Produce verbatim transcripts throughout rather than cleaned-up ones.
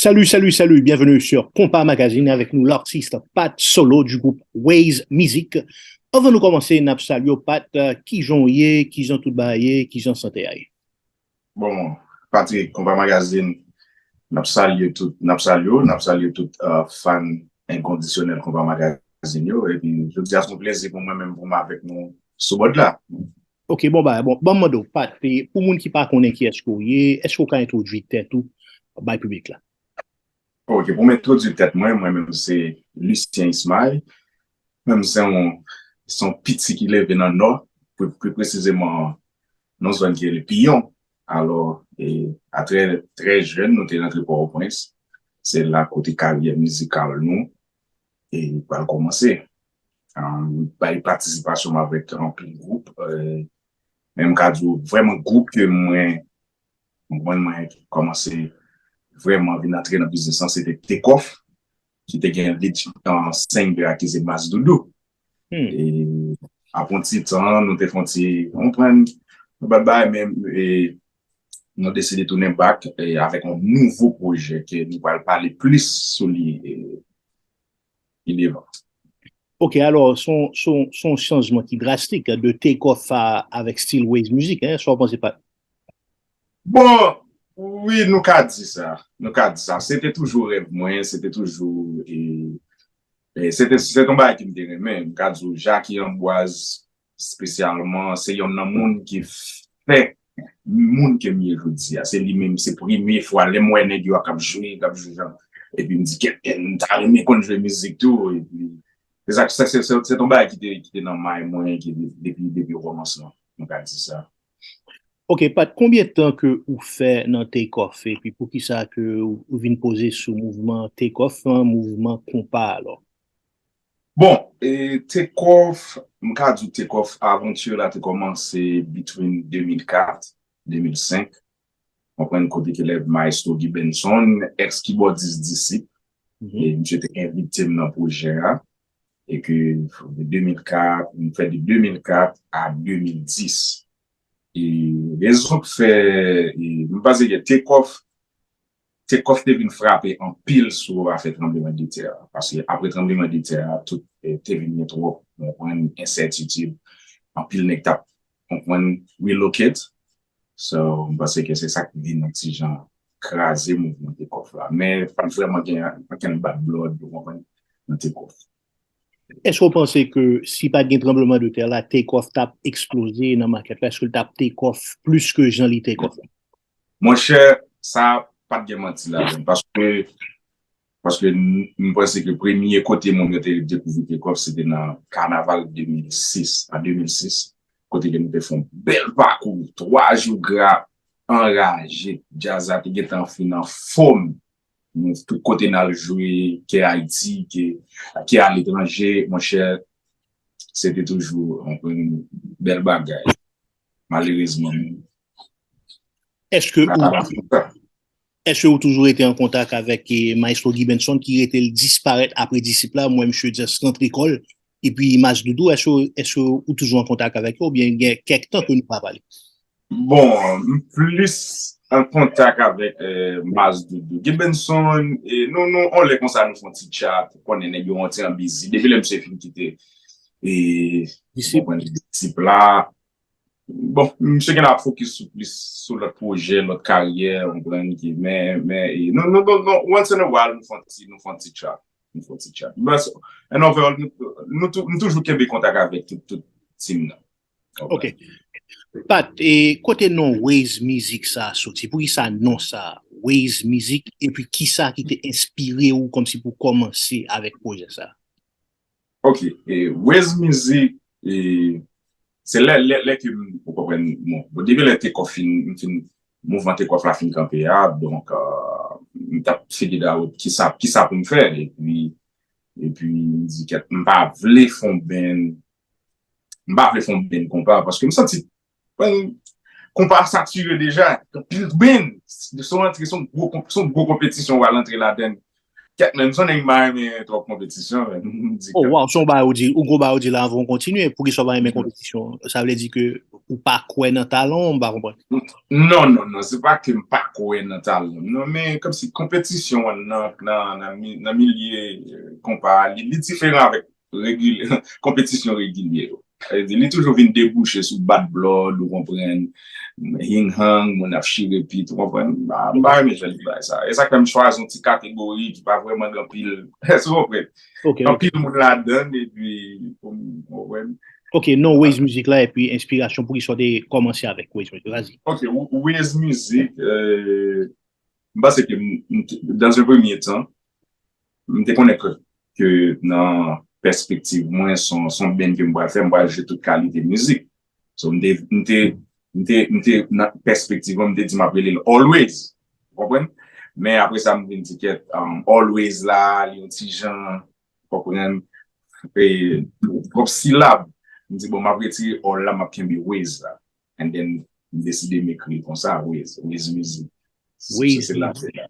Salut, salut, salut, bienvenue sur Konpa Magazine avec nous l'artiste Pat Solo du groupe Waze Music. Anvan nou kòmanse, n ap salye w, Pat, euh, kijan w ye, kijan tout bagay ye, kijan sante a ye? Bon, Patrick, Konpa Magazine, n ap salye tout, n ap salye w, n ap salye tout uh, fan enkondisyonèl Konpa Magazine yo. Epi, jodi a se yon plezi pou mwen menm pou m avèk nou sou bòd la. Ok, bon, ba, bon, ban m mande w, Pat, pou moun ki pa konnen kiyès ke w ye, èske w ka entwodui tèt ou bay piblik la? Ok, pou m entwodui tèt mwen, mwen menm se Lucien Ismail. Mwen menm se yon, se yon piti ki leve nan Nò, pi, pi presizeman nan zòn ki rele Piyon. Alò, e, a trè, trè jèn, nou te rantre Pòtoprens. Se la kote karyè mizikal nou e pral kòmanse. Mwen bay patisipasyon m avèk anpil gwoup. E, men m ka di w vrèman gwoup ke mwen, mwen, mwen kòmanse vrèman vin antre nan biznis lan, se te Takeoff, ki te gen lead uh, singer a ki se Mas Doudou. Hmm. E apre yon ti tan, nou te fè yon ti, nou pran yon bad bay, men e, nou deside tounen back e, avèk yon nouvo pwojè ke nou pral pale plis sou li e, pi devan. Ok, alò, se yon, se yon, se yon chanjman ki drastik de Takeoff a, avèk stil Waze Music, hein, sa w panse, Pat? Bon, wi, nou ka di sa. Nou ka di sa. Se te toujou rèv mwen, se te toujou e, e, se te, se te yon bagay ke m te renmen. M ka di w, Jacky Amboise, espesyalman, se yonn nan moun ki fè moun ke m ye jodi a. Se li menm, se premye fwa lè m wè nèg yo k ap jwe, k ap jwe jan. Epi m di, kèt, m ta renmen konn jwe mizik tou. Epi, se sa, se, se, se, se yon bagay ki te, ki te nan may mwen, ki de- depi, depi okòmansman. M ka di sa. Ok, Pat, konbyen tan ke ou fè nan Takeoff, epi poukisa ke ou ou vin poze sou mouvman Takeoff lan, mouvman konpa alò? Bon, e, Takeoff, m ka di w Takeoff aventure la te kòmanse between de mil kat, de mil senk. Konprann kote ke lè Maestro Guy Benson, ex kibòdis Disip, e misye te envite m nan pwojè a. E ke de de mil kat, m fè de de mil kat a de mil dis. E rezon k fè, e, m panse ke Takeoff, Takeoff te vin frape anpil sou afè tranblemanntè a. Paske apre tranblemanntè a, tout e, te vin gen twòp, w konprann, ensètitid. Anpil nèg t ap, w konprann, relocate. So, m panse ke se sa k vin yon ti jan kraze mouvman Takeoff la. Men, pa t vrèman gen okenn bad blood, w konprann, nan Takeoff. Èske w panse ke si pa t gen tranblemanntè la, Takeoff t ap eksploze nan makèt la? Èske l t ap Takeoff plis ke jan li Takeoff la? Monchè, sa pa t gen manti ladan l. Paske, paske m, m panse ke premye kote moun yo te dekouvri Takeoff, se te nan kanaval de mil sis, an de mil sis, kote ke nou te fè yon bèl pakou, twa jou gra, anraje, djaz la te gentan fin anfòm. Nou tout kote n al jwe, ke Ayiti, ke, ke aletranje, monchè, se te toujou yon bèl bagay. Malerezman, Èske ou, èske ou toujou rete an kontak avèk e, Maestro Guy Benson ki rete l disparèt apre Disip la, mwen misye just rantre kò l, epi Mas Doudou, èske, èske ou toujou an kontak avèk yo, oubyen gen kèk tan ke nou pa pale? Bon, m plis an kontak avèk e, Mas Doudou. Guy Benson, e, nou, nou, on lè konsa nou fè yon ti chat, ou konnen nèg yo yon ti an bizi. Depi lè misye fin kite e, Disip la, bon, misye gen ap fokis sou plis sou lòt pojè, lòt karyè, w konprann ki, men, men, e, non, non, non, non, once in a while, nou fè yon ti, nou fè yon ti chat. Nou fè yon ti chat. But, and overall, nou, nou, tou- nou toujou kenbe kontak avèk tout, tout team nan. Ok. Pat, e kote non Waze Music sa a soti? Poukisa non sa a, Waze Music, epi kisa ki te enspire w kòmsi pou kòmanse avèk pwojè sa a? Ok, e Waze Music, e, se lè, lè, lè ke m, ou konprann, bon, bon, depi lè Takeoff fin, m fin, mouvman Takeoff la fin kanpe a, donk, euh, m t ap figure out kisa, kisa pou m fè, epi, epi m di, kèt, m pa vle fè yon band, m pa vle fè yon band konpa, paske m santi, bon, konpa satire deja, anpil band, se yon antre, se yon gwo, se yon gwo konpetisyon w al antre ladan, Kèt, menm son nèg m pa renmen twòp konpetisyon, men m di Oh, wow, se yon bagay ou di, ou gwo bagay ou di la avan ou kontinye. Poukisa w pa renmen konpetisyon? Sa vle di ke ou pa kwè nan talan w, m pa konprann. Non, non, non, se pa ke m pa kwè nan talan m. Non, men kòmsi konpetisyon an nan, nan, nan, mi- nan milye eh, konpa a, li, li diferan avèk regil, konpetisyon regilye yo. Sa vle di, li toujou vin debouche sou bat blòd, ou konprann, hing hang, moun ap chire pit, ou konprann. M pa- m pa renmen jan li bay sa. E sa k fè m chwazi yon ti kategori ki pa vrèman gen anpil. Èske w konprann? Ok, ok. Anpil moun ladan, epi, ou konprann. Ok, non, Waze Music la, epi enspirasyon poukisa w te kòmanse avèk Waze Music. Vas-y. Ok, Waze Music, euh, m panse ke m- m- dans un premier temps, m te konnen ke, ke nan pèspektiv mwen, son, son band ke m pral fè, m pral jwe tout kalite mizik. So, m te, m te, m te, m te nan pèspektiv mwen, m te di m ap rele l Always. Ou konprann? Men apre sa, m vin di kèt, um, Always la, li yon ti jan, ou konprann? E, twòp silab. M di, bon, m ap retire all la, m ap kenbe Waze la. And then, m deside m ekri l konsa, Waze, Waze Music. Waze Se la, se la.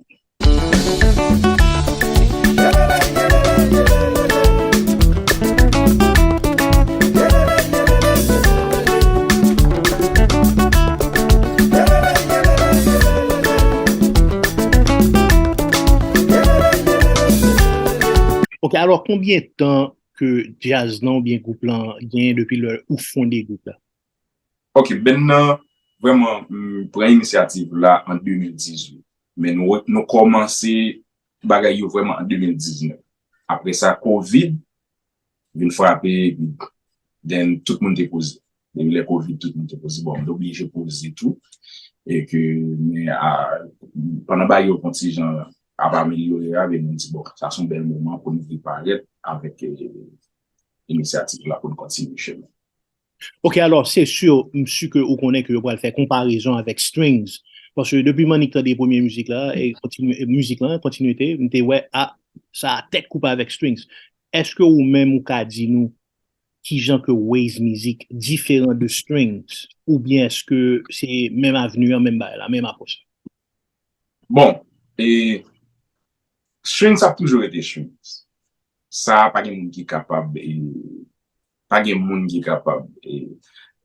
Ok, alò, konbyen tan ke djaz lan oubyen gwoup lan genyen depi lè ou fonde gwoup la? Ok, band nan, vrèman, m pran inisyativ la an de mil dizuit. Men nou, nou kòmanse bagay yo vrèman an de mil diznèf. Apre sa, Covid vin frape, epi then tout moun te poze. Depi lè Covid, tout moun te poze. Bon, m te oblije poze tou. E ke, men, a, pandan bagay yo konn ti jan ap amelyore a, men nou di, bon, sa se yon bèl moman pou nou vin parèt avèk eh, inisyativ la pou nou kontinye chemen. Ok, alò, se si, m si ke ou konnen ke yo pral fè konparezon avèk Strings. Paske depi m annik tande premye mizik la, e kontinye, e mizik lan, kontinite, m te wè, a, sa a tèt koupe avèk Strings. Èske ou menm ou ka di nou kijan ke Waze Music diferan de Strings? Oubyen èske se menm avni an, menm bagay la, menm apwòch la? Bon, e Strings ap toujou rete Strings. Sa pa gen moun ki kapab, e, pa gen moun ki kapab e,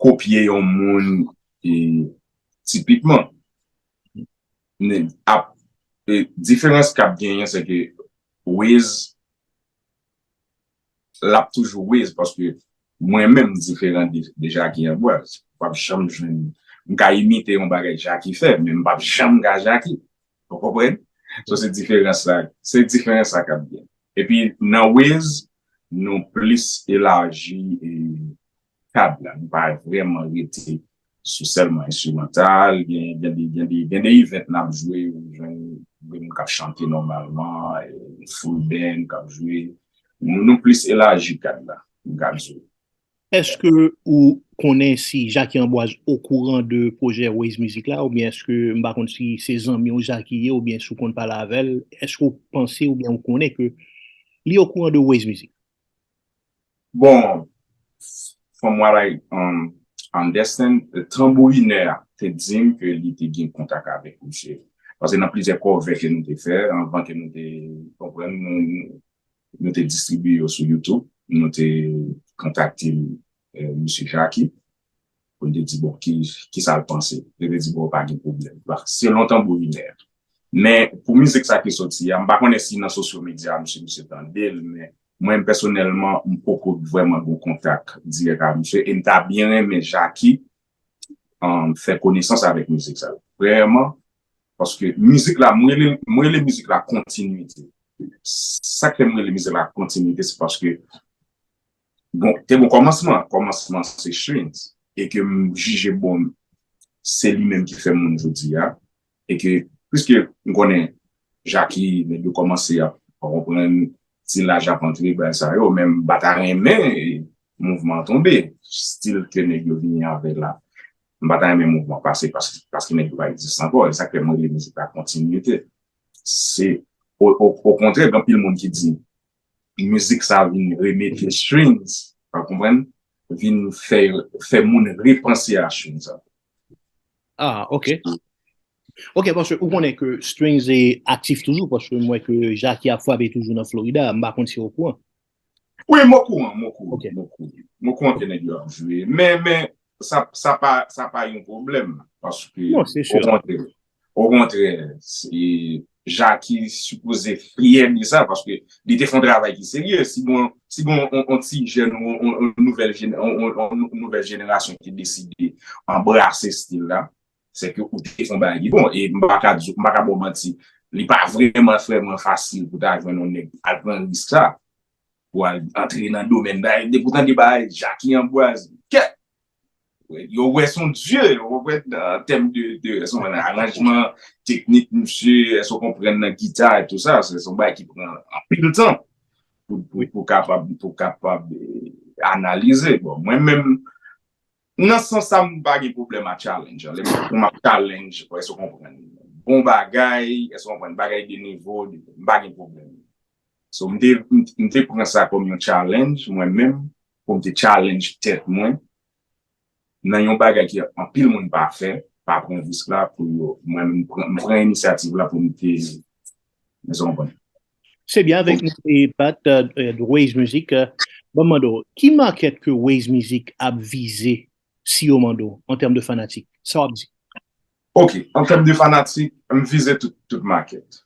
kopye yon moun e, tipikman. Men, ap, e, diferans k ap genyen, se ke Waze l ap toujou Waze, paske mwen menm m diferan de, de Jacky Amboise. Ou p ap janm jwenn, m ka imite yon bagay Jacky fè, men m p ap janm ka Jacky. Ou konprann? So, se diferans sa, se diferans sa k ap gen. Epi nan Waze, nou plis elaji e, kad la. Nou pa vrèman rete sou sèlman enstrimantal. Gen, gen, de, gen, de, gen de event n ap jwe, ou jwenn de moun k ap chante nòmalman, e, full band k ap jwe. Nou, nou plis elaji kad la, m ka di w. Èske ou konnen si Jacky Amboise okouran de pwojè Waze Music la, oubyen èske, m pa konn si se zanmi w Jacky ye, oubyen si w konn pale avè l, èske w panse oubyen w konnen ke li okouran de Waze Music? Bon, from what I um, understand, tanbourinè a te di m ke li te gen kontak avèk misye. Paske nan plizyè kòvè ke nou te fè, anvan ke nou te konprann, nou, nou, nou te distribye yo sou YouTube, nou te kontakte eh, misye Jacky, pou l te di, bon, ki, ki sa l panse. Li te di, bon, pa gen pwoblèm. Selon tanbourinè a. Men, pou mizik sa ki soti a, m pa konnen si nan sosyo medya, misye, misye tande l, men mwen, pèsonèlman, m poko vrèman gen kontak dirèk ak misye, e m ta byen renmen Jacky um, fè konesans avèk mizik sa. Vrèman, paske mizik la, m rele, m rele mizik la kontinite. Sa k fè m rele mizik la kontinite, se paske bon, te bon kòmansman, kòmansman se Strings, e ke m jije bon, se li menm ki fè moun jodi a, e ke, piske m konnen Jacky, nèg yo kòmanse ap konprann ti laj ap antre, bagay sa yo, men m pa ta renmen mouvman an tonbe, stil ke nèg yo vini avè la. M pa ta renmen mouvman pase paske, paske nèg yo pa egziste ankò, e sa k fè m rele mizik la kontinite. Se, o, o, okontrè, gen anpil moun ki di, mizik sa vin remete Strings, ou konprann? Vin fè, fè moun repanse a Strings sa. Ah, ok. Ok, paske ou konnen ke Strings e aktif toujou, paske m wè ke Jackie ap frape toujou nan Florida, m pa konn si w okouran. Wi, m okouran, m okouran, m okouran. M okouran ke nèg yo ap jwe. Men, men, sa, sa pa, sa pa yon pwoblèm, paske, okontrè, okontrè, Jackie sipoze fyè de sa, paske li te fè yon travay ki serye. Si gon, si gon on, on ti jèn ou on, on nouvèl, on, on, on nouvèl jenerasyon ki deside anbrase stil la, se ke ou te fè yon bagay ki bon. E m pa ka di, m pa ka ba w manti, li pa vrèman, vrèman fasil pou ta jwenn yon nèg al pran risk sa, pou al antre nan domèn bagay. Depi w tande bagay Jackie Amboise, kèt! Yo wè se yon dye, yo wè an tèm de, de, se yon aranjman, teknik misye, èske w konprann nan gita e tou sa, se se yon bagay ki pran anpil tan pou, pou, pou kapab, pou kapab eh, analize. Bon, mwen menm, nan sans sa, m pa gen pwoblèm a challenge. Lè m pou m ap challenge, èske w konprann? Bon bagay, èske w konprann? Bagay de nivo, m pa gen pwoblèm. So, m te, m te pran sa kòm yon challenge, mwen menm, pou m te challenge tèt mwen nan yon bagay ki anpil moun pa fè, pa pran risk la pou yo. Mwen, m pran, m pran inisyativ la pou m te. Èske w konprann? Se byen avèk nou, e Pat, euh, Waze Music. Euh, ban m mande w, ki market ke Waze Music ap vize si yo mande w, an tèm de fanatik? Sa w ap di? Ok, an tèm de fanatik, m vize tout, tout market.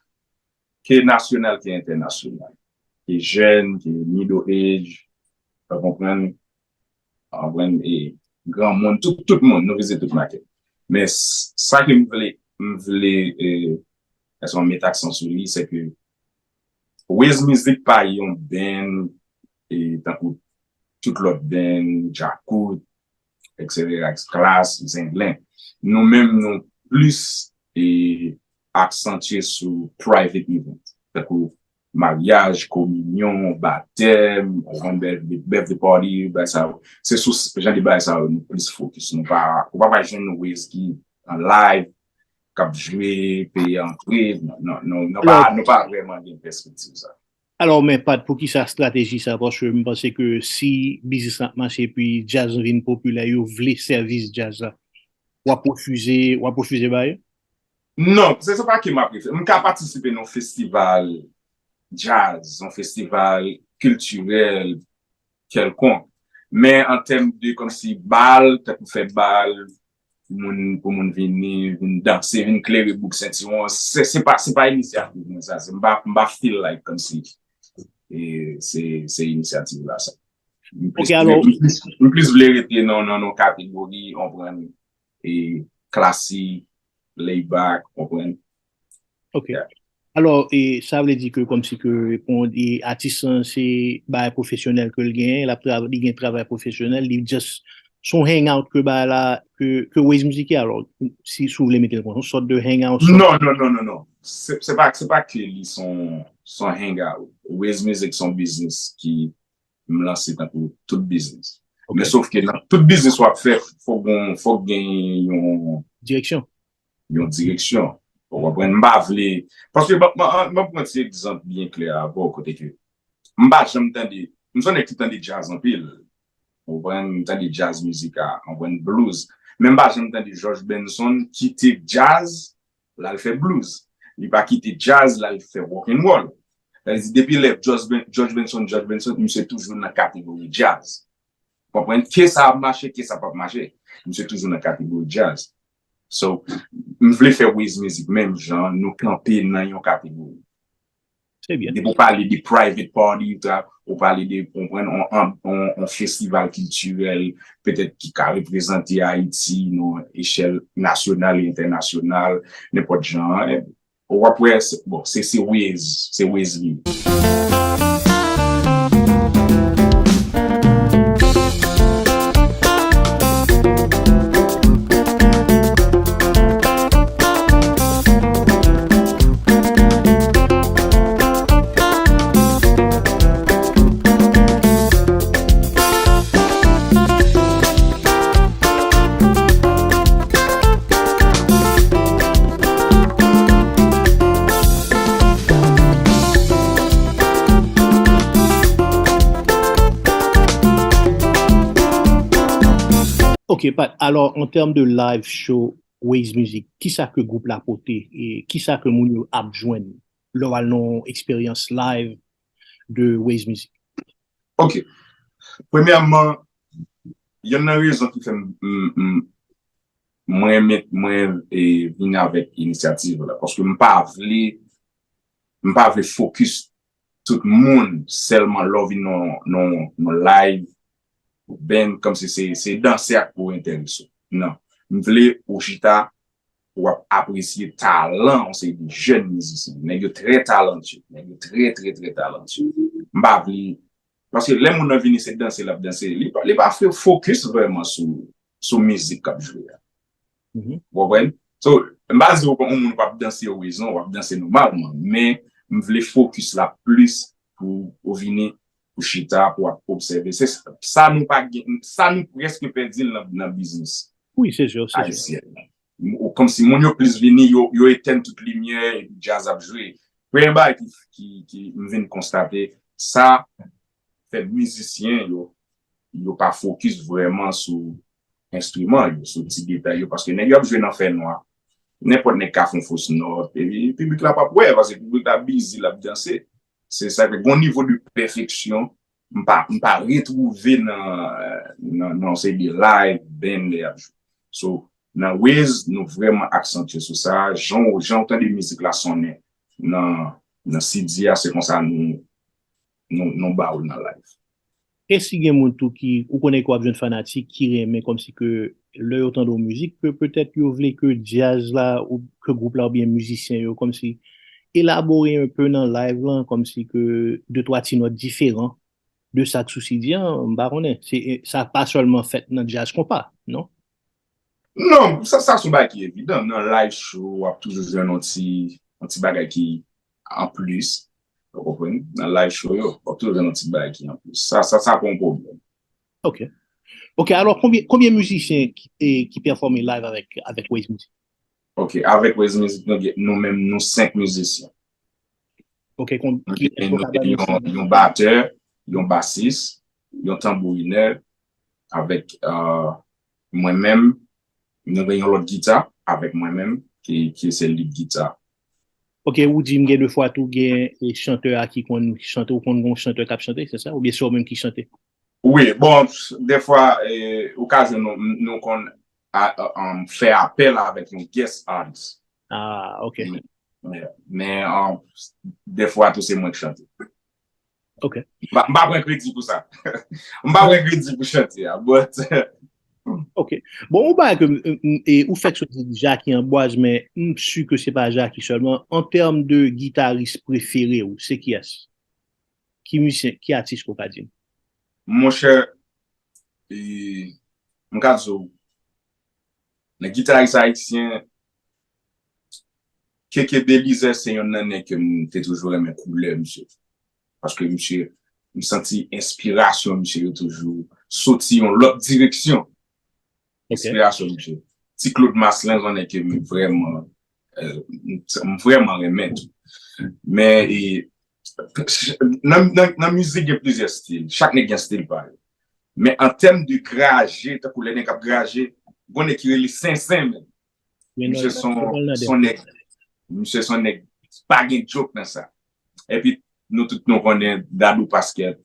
Ke nasyonal, ke entènasyonal. Ke jèn, ke middle age, ou konprann? Ou konprann? E granmoun, tout, tout moun, nou vize tout market. Men sa ke m vle, m vle, e, èske m met aksan sou li, se ke Waze Music pa yon band, e, tankou tout lòt band, Djakout, et cetera, Klass, Zenglen. Nou menm, nou plis e, aksantye sou private event. Tankou maryaj, kominyon, batèm, ou konn birthday, birthday party, bagay sa yo. Se sou jan de bagay sa yo nou plis fokis. Nou pa, ou pa pa jwenn Waze ki an live, k ap jwe, peye antre. Non, non, nou pa, nou pa vrèman gen pèspektiv sa. Alò, men Pat, poukisa estrateji sa? Paske m panse ke si biznis la ap mache epi djaz vin popilè, yo vle sèvis djaz la. W ap refize, w ap refize ba yo? Non, se, se pa ke m ap refize. M ka patisipe nan festival djaz, yon festival kiltirèl kèlkonk. Men an tèm de kòmsi bal, tankou fè bal, moun, pou moun vini, vin danse, vin klere bouk sentiwon, se, se pa, se pa inisyativ mwen sa. Se, m pa, m pa feel like kòmsi e, se, se inisyativ la sa. M plis, Ok, alò, m plis, m plis vle rete nan, nan, nan kategori, ou konprann, e, klasik, laid back, ou konprann. Ok. Alò, e, sa vle di ke kòmsi ke pou e, atis lan se bagay pwofesyonèl ke l genyen, l ap tra, li gen travay pwofesyonèl, li just se yon hangout ke bagay la, ke, ke Waze Music ye. Alò, si, si w vle mete l konsa, yon sòt de hangout, sòt Non, non, non, non, non. Se, se pa, se pa ke li se yon, se yon hangout. Waze Music se yon biznis ki m lanse tankou tout biznis. Men sof ke nan tout biznis w ap fè, fòk gen, fòk gen yon, direksyon. Yon direksyon. Ou konprann? M pa vle. Paske, ban, ban, ban m pran ti egzanp byen klè avè w, kote ke m pa janm tande, m se yon nèg ki tande djaz anpil. Ou konprann? M tande djaz, mizik a, ou konprann, blues. Men m pa janm tande George Benson kite djaz, l al fè blues. Li pa kite djaz, l al fè rock and roll. Sa vle di, depi lè George, ben, George Benson, George Benson, misye toujou nan kategori djaz. Konprann? Ke sa ap mache, ke sa p ap mache. Misye toujou nan kategori djaz. So, m vle fè Waze Music menm jan, nou kanpe nan yon kategori. Se byen. Depi w pale de private party, ou pale de, ou konprann, on, on, on, on festival kiltirèl, petèt ki ka reprezante Ayiti nan echèl nasyonal e entènasyonal, nenpòt jan, w ap wè, bon, se, se Waze, se Waze li. Ok, Pat. Alò, an tèm de live show, Waze Music? Kisa ke gwoup la pote? E kisa ke moun yo ap jwenn lè w al nan yon eksperyans live de Waze Music? Ok. Premyèman, yonn nan rezon ki fè m, m, m, mwen met, mwen e, vin avèk inisyativ la, paske m pa vle, m pa vle fokis tout moun sèlman lè w vin nan, nan, nan live band, kòmsi se, se dansè ak pou enterese w. Non. M vle ou chita, w ap apresye talan yon seri de jèn mizisyen. Nèg yo trè talantye. Nèg yo trè, trè, trè talantye. M pa vle. Paske lè moun nan vini, se danse l ap danse. Li pa, li pa fè fokis vrèman sou, sou mizik k ap jwe a. Ou konprann? So, m pa di w yon moun p ap danse rezon, w ap danse nòmalman. Men, m vle fokis la plis pou ou vini, pou chita, pou w ap obsève. Se sa nou pa gen, sa nou prèske pèdi l nan, nan biznis Wi, se sè, se sè. Ayisyen. Ou, kòmsi moun yo plis vini, yo, yo etèn tout limyè, epi djaz ap jwe. Premye bagay ki, ki, ki m vin konstate, sa fè mizisyen yo, yo pa fokis vrèman sou enstriman yo, sou ti detay yo, paske nèg yo ap jwe nan fènwa. Nenpòt nèg ka fè yon fos nòt, epi piblik la p ap wè, paske piblik la bizi, l ap danse. Se sa k fè gen yon nivo de pèfeksyon m pa, m pa retwouve nan, nan, nan yon seri de live band lè y ap jwe. So, nan Waze, nou vrèman aksantye sou sa. Jan w, jan w tande mizik la sonnen nan, nan C D a, se konsa nou, nou, nou ba w l nan live. E si gen moun tou ki, ou konnen ke w ap jwenn fanatik ki renmen kòmsi ke lè yo tande yon mizik, ke petèt yo vle ke djaz la, ou ke gwoup la, oubyen mizisyen yo, kòmsi elabore un peu nan live lan, kòmsi ke de twa ti nòt diferan de sa k sou C D an, m pa konnen. Se, sa pa sèlman fèt nan djaz konpa, non? Non, sa, sa se yon bagay ki evidan. Nan live show, w ap toujou jwenn yon ti, yon ti bagay ki anplis. Ou konprann? Nan live show yo, w ap toujou jwenn yon ti bagay ki anplis. Sa, sa, sa pa yon pwoblèm. Ok. Ok, alò, konbyen, konbyen mizisyen ki, e, ki pèfòme live avèk, avèk Waze Music? Ok, avèk Waze Music, nou, gen- nou menm, nou senk mizisyen. Ok, kon, ki, èske w ka ba nou yon, yon batè, yon basis, yon tanbourinè, avèk euh, mwen menm, nou gen yon lòt gita avèk mwen menm, ki, ki se lead gita. Ok, ou di m gen de fwa tou gen e, chantè a ki konn chante, ou konn gen yon chantè k ap chante, se sa? Oubyen se ou menm ki chante? Wi, bon, defwa, e, ou ka jwenn nou, nou konn a, a, um, fè apèl avèk yon guest artist. Ah, ok. Men, men, um, defwa tou se mwen k chante. Ok. M pa, m pa pran kredi pou sa. M pa pran kredi pou chante a, but Ok. Bon, ou bagay ke m- m- e, ou fèk soti di Jackie Amboise, men m si ke se pa Jackie sèlman. An tèm de gitaris prefere ou, se kiyès? Ki mizisyen, ki atis ke w ka di m? Monchè, e, m ka di w, nan gitaris ayisyen, Keke Belizaire se yonn nan nèg ke m te toujou renmen koulè misye. Paske misye, m santi enspirasyon misye yo toujou soti yon lòt direksyon. Enspirasyon misye. Ti Claude Maslin, yon nèg ke m vrèman, euh, m vrèman renmen tou. Men, e, nan, nan, nan mizik, gen plizyè stil. Chak nèg gen stil pa yo. Men an tèm de graje, tankou lè nèg ap graje, gon nèg ki rele Sensen menm. Misye son, son nèg, misye son nèg, pa gen joke nan sa. Epi, nou tout nou konnen Dadou Pasquet,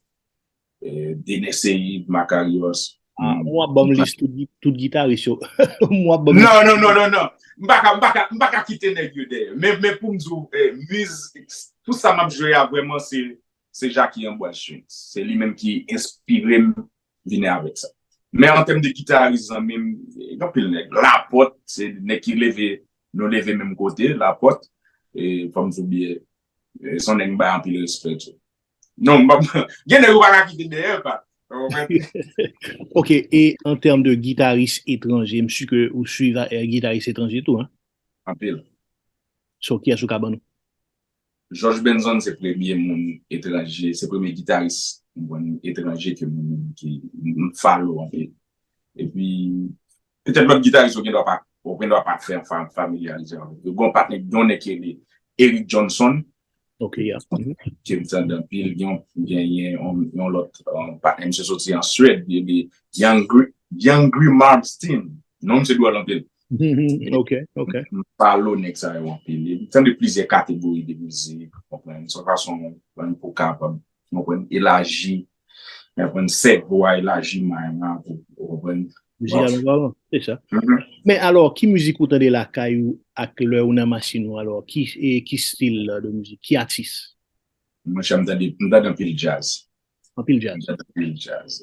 e, Denis Seid, Makarios. Ah, m w ap ban m lis tout, tout gitaris yo. M w ap ban m Non, non, non, non, non. M pa ka, m pa ka, m pa ka kite nèg yo dèyè. Men, men pou m di w, e, miz, tout sa m ap jwe a vrèman se, se Jackie Amboise Strings. Se li menm ki enspire m vini avèk sa. Men an tèm de gitaris, zanmi m, gen anpil nèg. Lapòt, se nèg ki leve, nou leve menm kote, Lapòt. E, fò m di w byen, e, se yon nèg m bay anpil respè tou. Non, m pa, gen nèg ou pa ka kite dèyè, pa. Ok, e an tèm de gitaris etranje, m si ke ou swiv a, e, gitaris etranje tou, hein? Anpil. So, kiyès ou ka ban nou? George Benson se premye moun etranje, se premye gitaris moun etranje ke moun ki m follow anpil. Epi, petèt lòt gitaris ou gen dwa pa, ou gen dwa pa fè fa- familyarize avèk yo. Gon patnè, gon nèg ki rele Eric Johnson, Ok, yeah. Mhm. ke m tande anpil, gen, gen yon, yon lòt, um, patnè, misye soti an Swèd, li rele Young Gri- Young Gri Martin. Non, misye dwòl anpil. Ok, ok. M pale nèg sa yo anpil. M tande plizyè kategori de mizik, konprann? Se yon fason mwen pou kapab, konprann, elaji, konprann, sèvo a elaji, mind lan, pou, konprann? Mizikaman palan, se sa. Men alò, ki mizik ou tande lakay ou ak lè ou nan machin ou alò? Ki, e, ki stil de mizik? Ki atis? Mwen, m tande, m tande anpil djaz. Anpil djaz. M tande anpil djaz.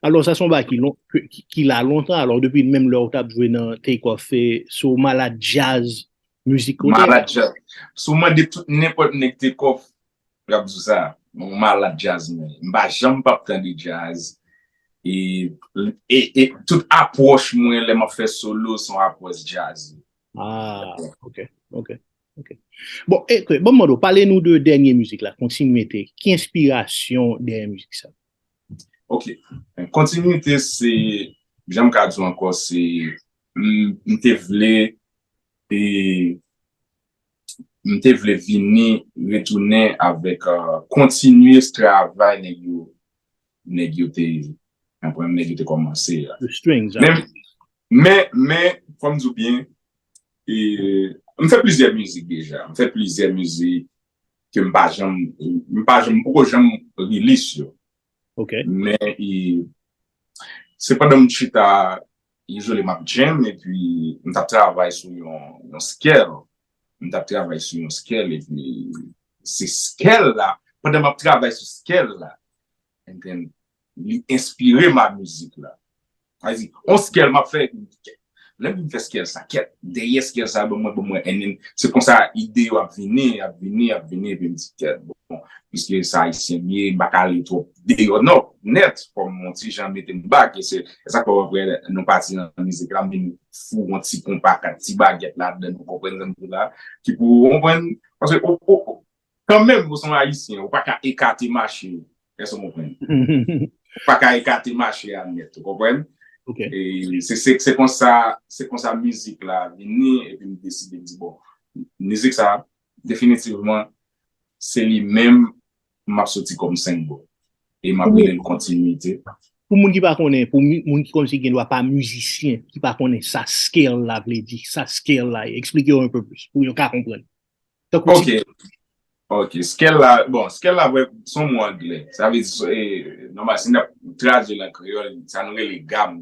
Alò, sa se yon bagay ki, lon, ki, ki la lontan. Alò, depi menm lè ou t ap jwe nan Take Off, e, se yon malad djaz mizik ou te? Malad djaz. Si w mande tout nenpòt nèg Take Off, l ap di w sa. Yon malad djaz mwen. M pa janm p ap tande djaz. E, e, e tout apwòch mwen lè m ap fè solo, se yon apwòch djaz. Ah, ok, ok, ok. Bon, e, bon, ban m mande w, pale nou de dènye mizik la, Kontinite. Ki enspirasyon dèyè mizik sa? Ok. Kontinite, se, jan m ka di w ankò, se, m, m te vle, e, m te vle vini, retounen avèk, uh, kontinye travay nèg yo, nèg yo te, konprann, nèg yo te kòmanse a. The strings. Men, men, men, fò m di w byen, e, m fè plizyè mizik deja. M fè plizyè mizik ke m pa janm, m pa janm, m poko janm release yo. Ok. Men, e, se pandan m chita, izole, m ap jam, epi m t ap travay sou yon, yon scale. M t ap travay sou yon scale, epi se scale la, pandan m ap travay sou scale la, and then, li enspire m a mizik la. Sa vle di, on scale m ap fè, lè m vin fè scale sa, kèt, dèyè scale sa, ban mwen, ban mwen, and then, se konsa ide yo ap vini, ap vini, ap vini, epi m di, kèt, bon, piske se Ayisyen m ye, m pa ka ale twòp deyò, non, nèt, fò m yon ti jan mete m back, e se, se sa k fè w wè, nou pati nan mizik la, m vin foure yon ti konpa, kat ti bagèt ladan, ou konprann sa m di la, ki pou, ou konprann, paske, o, o, o, kanmenm, ou se yon Ayisyen, ou pa ka ekate mache, èske w konprann? Ou pa ka ekate mache a nèt, ou konprann? Ok. E se, se, se konsa, se konsa mizik la vini, epi m deside m di, bon, mizik sa, definitivman, se li menm m ap soti kòm single. E m ap rele l Kontinite. Pou moun ki pa konnen, pou mi- moun ki kòmsi gen dwa pa mizisyen, ki pa konnen sa scale la vle di, sa scale la ye, eksplike yo un peu plus, pou yo ka konprann. Tankou Ok. Ok. Scale la, bon, scale la, vre, se yon mo anglè. Sa vle di, e, nòmal, si n ap tradui l an kreyòl, sa nou rele gam.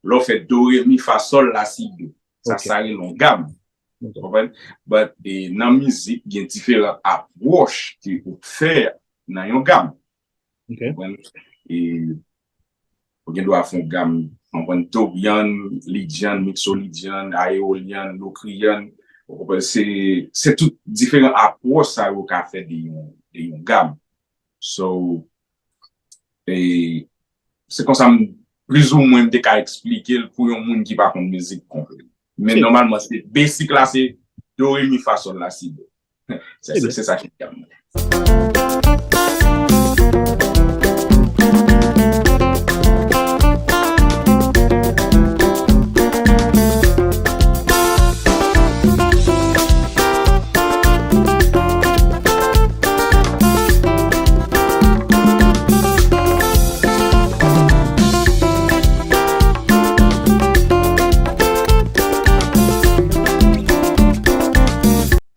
Lè w fè do, re, mi, fa, sòl, la, si, do. Sa, Ok. Sa rele yon gam. Ok. Ou konprann? But, e, nan mizik, gen diferan apwòch ke ou fè nan yon gam. Ok. Konprann? E, ou gen dwa fè yon gam, konprann, Torian, Lidian, Mixolidian, Aeolian, Locrian. Ou konprann? Se, se tout diferan apwòch sa yo ka fè de yon, de yon gam. So, e, se konsa m, plizoumwen, m te ka eksplike l pou yon moun ki pa konn mizik konplè. Men Se- nòmalman, se basic la, se do, re, mi, fa, sòl, la, si, do. Se, Trè se, byen. Se sa ki gam nan.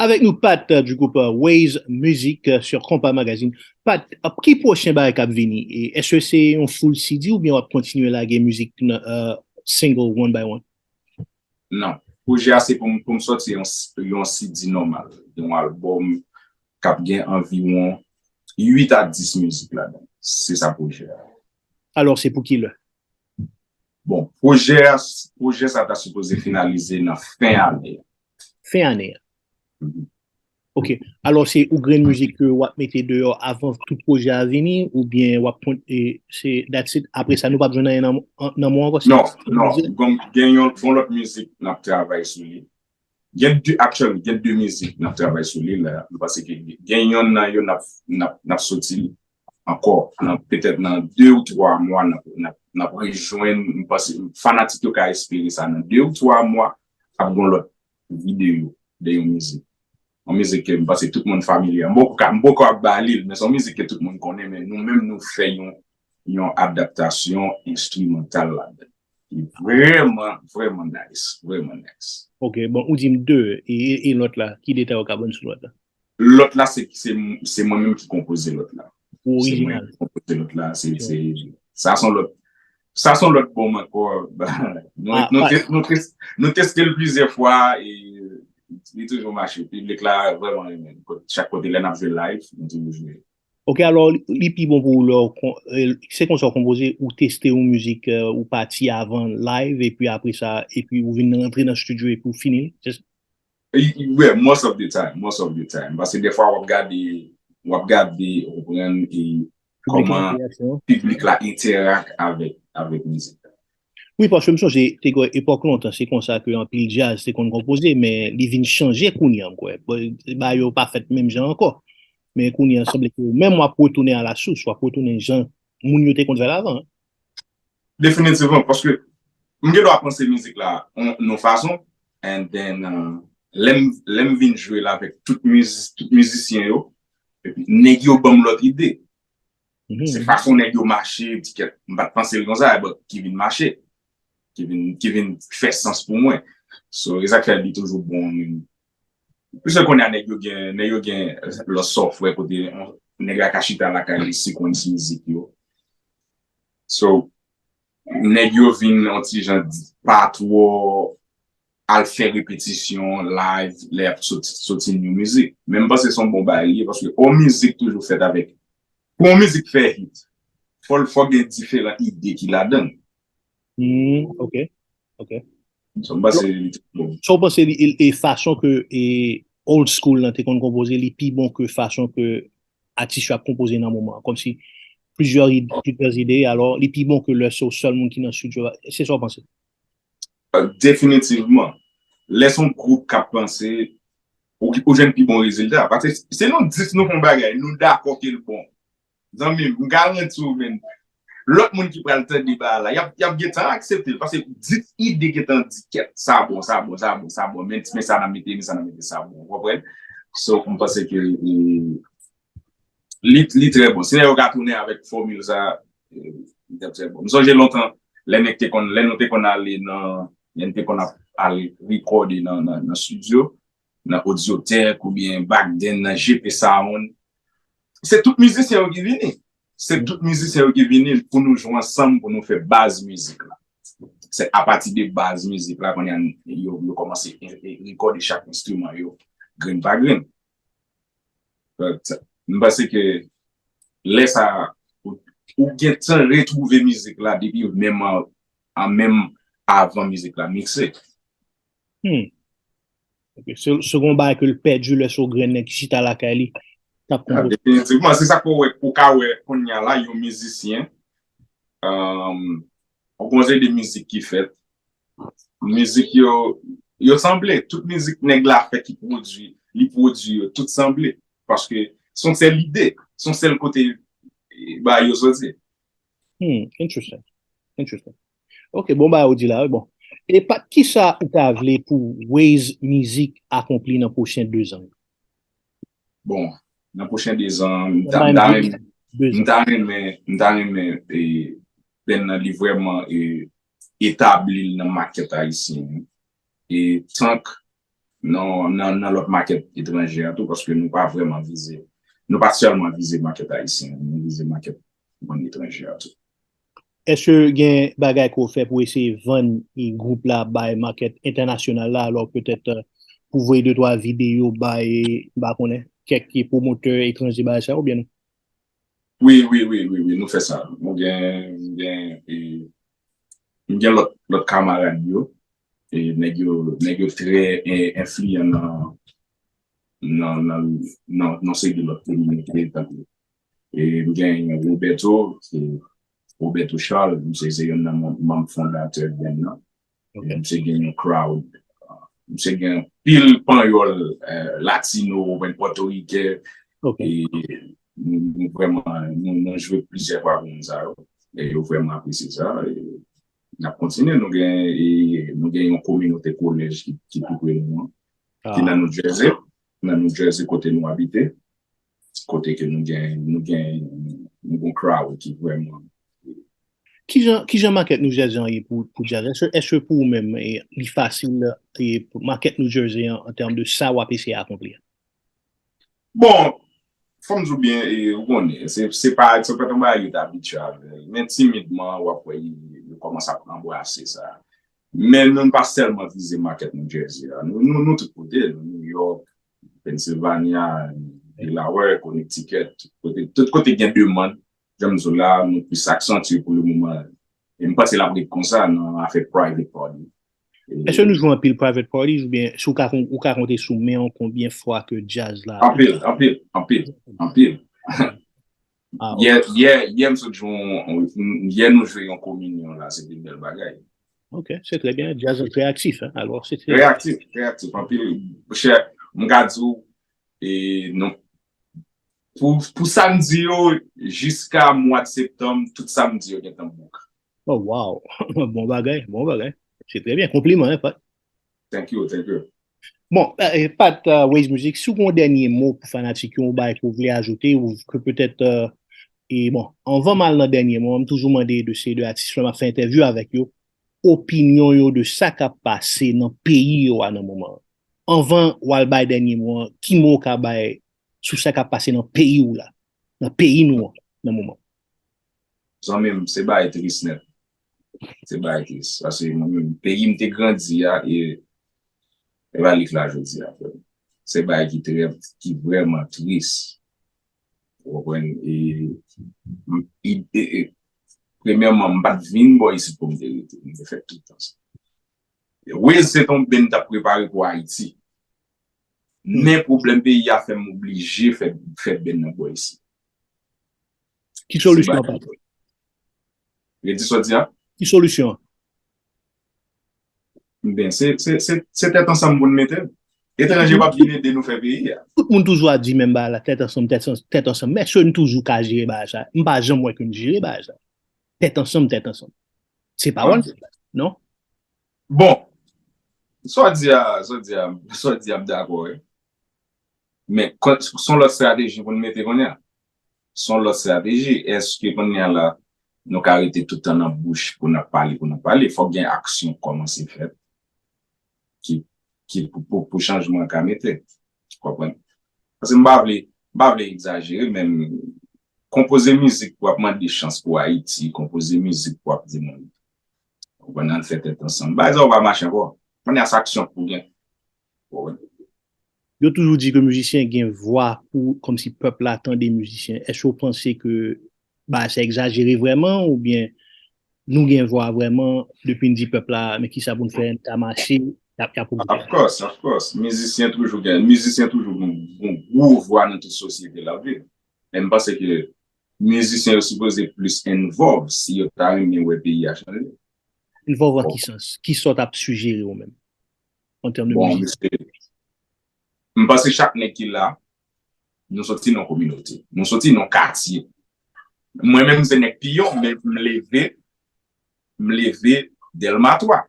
Avec nous, Pat, euh, du groupe euh, Ways Music, euh, sur Compas Magazine. Pat, euh, ki pwochen bagay k ap vini? E èske se yon full C D oubyen w ap kontinye lage mizik nan, euh, single one by one? Non. Pwojè a se pou m, pou m sòti yon, yon C D nòmal, yon albòm k ap gen anviwon uit a dis mizik ladan. Se sa pwojè a. Alò, se pou ki lè? Bon, pwojè a, pwojè sa ta sipoze finalize nan fen ane a. Fen ane a. Mhm. Ok. Alò, se ou grenn mizik ke w ap mete deyò avan tout pwojè a vini, oubyen w ap kont, e, se that's it? Apre sa, nou p ap jwenn anyen nan, nan men w ankò? Se Non, ou non. mizik? Gen, gen yon, gen lòt mizik n ap travay sou li. Gen de, actually, gen de mizik n ap travay sou li la. M panse ke gen yonn nan yo n ap, n ap, n ap soti ankò, nan, petèt nan de ou twa mwa, n ap, n ap, n ap rejwenn, m panse, fanatik yo ka espere sa, nan de ou twa mwa, ap gen lòt videyo de yon mizik. Yon mizik ke m panse tout moun familye. M poko ka, m poko ap ba li l, men se yon mizik ke tout moun konnen, men nou menm nou fè yon, yon adaptasyon enstrimantal ladan. Ki vrèman, vrèman nice. Vrèman nice. Ok, bon, ou di m de, e, e lòt la, ki detay ou ka ban sou lòt la? Lòt la, se, se, se mwen menm ki konpoze lòt la. Ou orijinal. Konpoze lòt la, se, se, sa son lòt, sa son lòt bon ankò. Nou, ah, nou, ah. Nou, nou teste l plizyè fwa e li toujou mache. Piblik la vrèman renmen. Chak kote lè n ap jwe live, nou toujou jwe. Ok, alò, li pi bon pou ou lè se konsa w konpoze, ou teste yon mizik, ou pati avan live, epi apre sa, epi ou vin rantre nan studio epi ou fini l. Yeah, most of the time, most of the time. Paske defwa w ap gade, w ap gade, ou konprann, e kòman piblik la enterak avèk, avèk mizik la. Wi, paske m sonje, te gen epòk lontan, se konsa ke anpil djaz te konn konpoze, men li vin chanje kounye a, m kwè. Bagay yo pa fèt menm jan ankò. Men kounye a, sanble ke menm w ap retounen a la sous, w ap retounen jan moun yo te konn fè l avan. Definitivman, paske m gen dwa panse mizik la yon fason, and then lè m vin jwe l avèk tout miz, tout mizisyen yo, epi nèg yo ban m lòt ide. Se fason nèg yo mache, m pa t panse l konsa, but ki vin mache, ki vin, ki vin fè sans pou mwen. So, e sa k fè li toujou bon. Piske kounye a nèg yo gen, nèg yo gen lòt software kote nèg la ka chita lakay li, sequence mizik yo. So, nèg yo vin yon ti jan pa twò al fè repetisyon live lè y ap soti, soti new mizik. Men m panse se yon bon bagay li ye, paske yon mizik toujou fèt avèk, pou yon mizik fè hit, fò l, fò gen diferan ide ki ladan l. Hmm, ok, ok. So, m panse li te bon. So, w panse li, e, e fason ke e old school lan te konn konpoze, li pi bon ke fason ke atis yo ap konpoze nan moman an. Kòmsi plizyè id-, plizyè ide, alò, li pi bon ke lè se w sèl moun ki nan studio a. Se sa w panse? Definitivman. Lè se yon gwoup k ap panse, ou, ou jwenn pi bon rezilta. Paske se nou dis nou fè yon bagay, nou dakò ke l bon. Zanmi m, m garanti w, men, lòt moun ki pral tande bagay la, y ap, y ap gentan aksepte l, paske dis ide gentan di kèt, sa bon, sa bon, sa bon, sa bon, men, men sa n a mete, men sa n a mete, sa bon, ou konprann? So, m panse ke, e, li, li trè bon. Si nèg yo ka tounen avèk fòmil sa, e, li t ap trè bon. M sonje lontan, lè nèg te konn, lè nou te konn ale nan, lè n te konn ap al rekòde nan, nan, nan studio, nan Audiotech oubyen back then nan G P Sound. Se tout mizisyen yo ki vini. Se tout mizisyen yo ki vini pou nou jwe ansanm, pou nou fè baz mizik la. Se apati de baz mizik la, kounye a, yo, yo kòmanse e, e, rekòde chak enstriman yo, grenn pa grenn. But, m panse ke lè sa, ou, ou gentan retwouve mizik la depi menm an, an menm avan mizik la mikse. Hmm. Ok, se, se yon bagay ke l pèdi lè se yon grenn nèg ki chita lakay li, k ap konpoze. Definitivman, se sa k fè w wè, ou ka wè kounye a la, yon mizisyen, um, yon konze de mizik ki fèt, mizik yo, yo sanble, tout mizik nèg la fè ki pwodui, li pwodui yo, tout sanble, paske se yon sèl ide, se yon sèl kote, e, bagay yo soti. Hmm, interesting. Interesting. Ok, bon bagay ou di la, wi, bon. E Pat, kisa ou ta vle pou Waze Music akonpli nan pwochen de zan yo? Bon, nan pwochen de zan, m ta, m ta renmen, m ta renmen, m ta renmen, e, band nan li vrèman, e, etabli l nan makèt ayisyen an. E tank nan, nan, nan lòt makèt etranje a tou, paske nou pa vrèman vize, nou pa sèlman vize makèt ayisyen an, nou vize makèt mond etranje a tou. Èske gen bagay ke w fè pou eseye vann gwoup la bay makèt entènasyonal la, alò petèt, e, pou voye de twa videyo bay, m pa konnen, kèk pwomotè etranje bagay sa, oubyen non? Wi, wi, wi, wi, wi, nou fè sa. Nou gen, nou gen, e, nou gen lòt, lòt kamarad yo. E nèg yo, nèg yo trè, e, enfliyan nan, nan, nan, nan, nan seri de lòt kominote, tankou, e, m gen Roberto, e, Roberto Charles, misye se youn nan manm, manm fondatè band nan. Ok. E misye gen yon crowd. Misye gen pil panyòl, e, latino, oubyen pòtoriken. Ok. E nou, nou vrèman, nou, nou jwe plizyè fwa pou moun sa yo. E yo vrèman apresye sa. E n ap kontinye. Nou gen, e, nou gen yon kominote kolèj ki, ki tou pre nou an, ki nan New Jersey. Nan New Jersey, kote nou abite. Kote ke nou gen, nou gen, nou gen yon crowd ki vrèman Kijan, kijan market New Jersey an ye pou, pou djaz? Èske, èske pou ou menm, e, li fasil, e, pou market New Jersey an, an tèm de sa w ap eseye akonpli a? Bon, fò m di w byen, e, ou konnen, se, se pa, se pa yon bagay yo t abitye avè l. Men timidman, w ap wè, yo, yo kòmanse ap anbrase sa. Men nou pa sèlman vize market New Jersey a. Nou, nou, nou tout kote, nou New York, Pennsylvania, Delaware, Connecticut, tout kote, tout kote gen demann, jan m di w la, nou plis aksantye pou le moman. E m panse l ap ret konsa nan afè private party. Èske nou jwe anpil private parties oubyen si w ka, ou ka konte sou men w konbyen fwa ke djaz la? Anpil, anpil, anpil, anpil. Yè, yè, yè m sot jwe yon, yè nou jwe yon kominyon la, se te bèl bagay. Ok, se trè byen. Djaz lan trè aktif, hein? Alò, se trè aktif, trè aktif. Anpil, chè, m ka di w, e, non, pou, pou samdi yo, jiska mwa de septanm, tout samdi yo gentan book. Oh, wow! Bon bagay, bon bagay. Se trè byen. Konpliman, hein, Pat. Thank you, thank you. Bon, eh, Pat, uh, Waze Music, si w gen yon dènye mo pou fanatik yo, yon bagay ke w vle ajoute, ou ke petèt, uh, e bon, anvan m al nan dènye mo, m toujou mande de se de atis la m ap fè entèvyou avèk yo, opinyon yo de sa k ap pase nan peyi yo a nan moman an. Anvan w al bay dènye mo an, ki mo w ka bay sou sa k ap pase nan peyi w la, nan peyi nou an, nan moman? Zanmi m, se bagay tris nèt. Se bagay tris. Paske mwen menm, peyi m te grandi a, e, e pa li k la jodi a, frè m. Se bagay ki trè, ki vrèman tris. Ou konprann? E, e, e, premyèman, m pa t vin bò isit pou m te rete. M te fè tout tan sa. Waze se t on band m t ap prepare pou Ayiti. Men pwoblèm peyi a fè m oblije fè, fè band nan bò isit. Ki solisyon an, Pat? Redi sa w di a? Ki solisyon an? Ben, se, se, se, se tèt ansanm pou n mete l. Etranje p ap vin ede nou fè peyi a. Tout moun toujou ap di menm bagay la, tèt ansanm, tèt ansanm, tèt ansanm. Men èske n toujou ka jere bagay sa? M pa janm wè ke n jere bagay sa. Tèt ansanm, tèt ansanm. Se pawòl, non? Bon, sa w di a, sa w di a, sa w di a, m dakò, wi. Men, se yon lòt estrateji pou n mete kounye a. Se yon lòt estrateji. Èske kounye a la, nou ka rete tout tan nan bouch pou n ap pale, pou n ap pale? Fòk gen aksyon k kòmanse fèt ki, ki pou, pou, pou chanjman an ka mete. Ou konprann? Paske m pa vle, m pa vle egzajere, men konpoze mizik pou ap mande chans pou Ayiti, konpoze mizik pou ap di moun, ou konprann, ann fè tèt ansanm. Bagay sa yo pa mache ankò. Kounye a se aksyon k pou gen. Ou konprann? Yo toujou di ke mizisyen gen vwa pou, kòmsi pèp la tande mizisyen. Èske w panse ke bagay sa egzajere vrèman oubyen nou gen vwa vrèman, depi n di pèp la, men kisa pou n fè, n ka mache, y ap, y ap Of course, of course. Mizisyen toujou gen, mizisyen toujou gen yon gwo vwa nan tout sosyete l ap viv. Men m panse ke mizisyen yo sipoze plis involve si yo ta renmen wè peyi a chanje. Involve an ki sans? Kisa w t ap sijere ou menm? An tèm de Bon, mizik. Mesye, m panse chak nèg ki la, nou soti nan yon kominote. Nou soti nan yon katye. Mwen menm, m se nèg Piyon, men m leve, m leve Dèlma twa.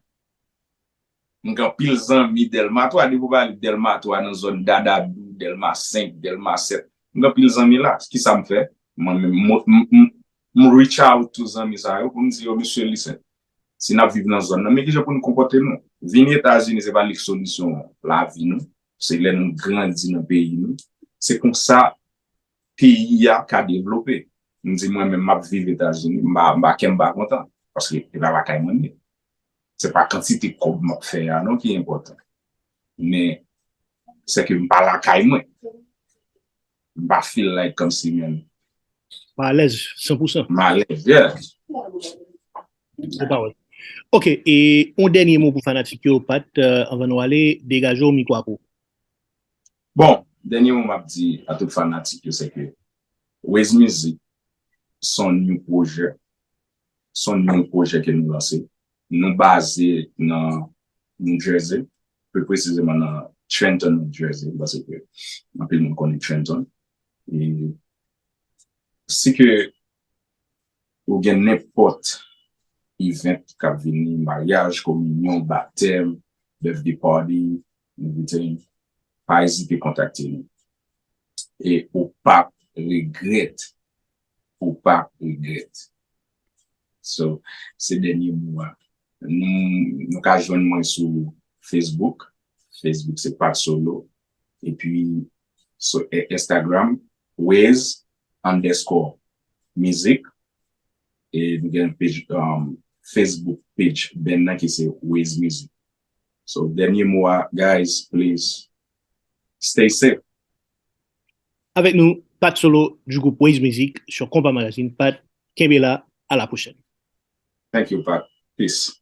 M gen anpil zanmi Dèlma twa, depi w pale Dèlma twa nan zòn Dadadou, Dèlma senk, Dèlma sèt. M gen anpil zanmi la. Kisa m fè? Mwen menm, m, m, m, m reach out to zanmi sa yo pou m di yo, mesye, listen, si n ap viv nan zòn nan, men kijan pou nou konpòte nou. Vini Etazini, se pa li k solisyon lavi nou. Se lè nou grandi nan peyi nou. Se konsa peyi a ka devlope. M di mwen menm, m ap viv Etazini, m pa, m pa, kè m pa kontan. Paske e pa lakay mwen m ye. Se pa kantite kòb m ap fè a non ki enpòtan. Men, se ke m pa lakay mwen. M pa feel like kòmsi, man. Pa alèz, san pou san. M alèz, yeah. Se pawòl. Ok, e yon dènye mo pou fanatik yo, Pat, euh, anvan nou ale, degaje w, mikwo a pou ou. Bon, dènye mo m ap di a tout fanatik yo, se ke Waze Music se yon new pwojè, se yon new pwojè ke nou lanse. Nou baze nan New Jersey, pi presizeman nan Trenton, New Jersey, paske anpil moun konnen Trenton. E si ke ou gen nenpòt event k ap vini, maryaj, kominyon, batèm, birthday party, everything, pa ezite kontakte nou. E ou p ap regrèt. Ou p ap regrèt. So, se dènye mo a. Nou, nou ka jwenn mwen sou Facebook. Facebook se Pat Solo. Epi, so, e- Instagram, Waze underscore music. E nou gen page, um, Facebook page band nan ki se Waze Music. So, dènye mo a, guys, please stay safe. Avec nous, Pat Solo du groupe Waze Music sur Compas Magazine. Pat, kenbe la, à la prochaine. Thank you, Pat. Peace.